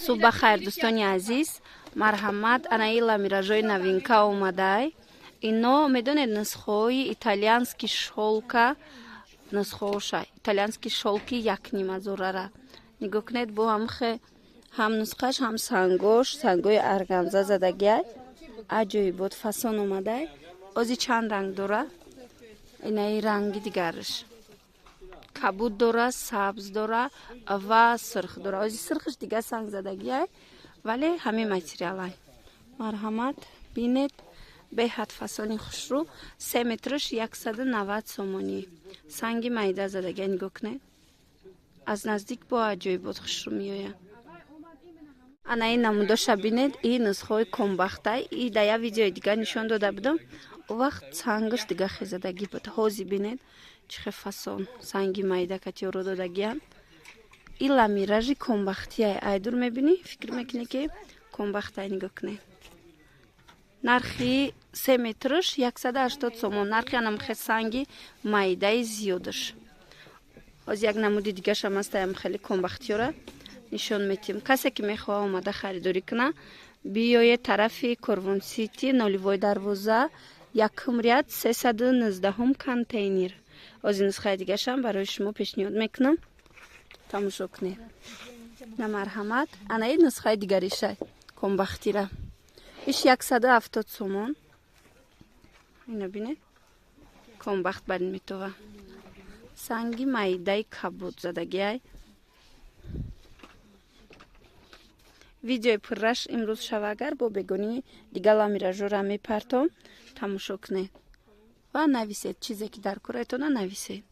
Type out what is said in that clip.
Субҳ бахайр, дӯстони азиз. Марҳамат, анаи ламиражои новинка омадай. Ино, медонед, нусхаҳои итальянский шёлка, нусхаҳоша итальянский шёлки 1,5 ҳазорара нигоҳ кунед. Бо ҳамхе ҳам нусхаш, ҳам сангош, сангои органза задагиай. Аҷоибот фасон омадай. Ози чанд ранг дора. Инаи ранги дигараш кабуд дора, сабз дора ва сирх дора. Ози сирхш дига санг задагиай, вале ҳамин материалай. Марҳамат, бинед, беҳад фасони хушрӯ. 3 метрш 190 сомонӣ. Санги майда задагия, нигоҳ кунед аз наздик, бо аҷоибот хушрӯ меояд. Ана ин намудоша бинед. И нусхаҳои комбахтай. И да як видеои дига нишон дода будам, о вақт сангаш дига хезадагӣ буд. Ҳози бинед, чӣ хел фасон санги майда катиёро додагиянд. И ламиражи комбахтияй. Айдур мебинӣ, фикр мекунӣ, ки комбахтай. Нигоҳ кунед, нархи 3 метрш 180 сомон. Нархи анамхе санги майдаи зиёдаш. Ҳоз як намуди дигашам астаям, хеле комбахтиёра нишон метиҳем. Касе ки мехоҳа омада харидорӣ куна, биёед тарафи Корвон Сити, Нолевой дарвоза, якум ряд, 319-ум контейнер. Ози нусхаи дигашам барои шумо пешниҳод мекунам, тамошо кунед. На, марҳамат, ана ин нусхаи дигариша, комбахтира. Иш 170 сомон. Ино бинед, комбахт бар ин метова. Санги майдаи кабуд задагиай. Видеои пурраш имрӯз шава, агар бо бегонӣ дига ламиражора мепартом, тамошо кунед ва нависед чизе ки дар кораетона нависед.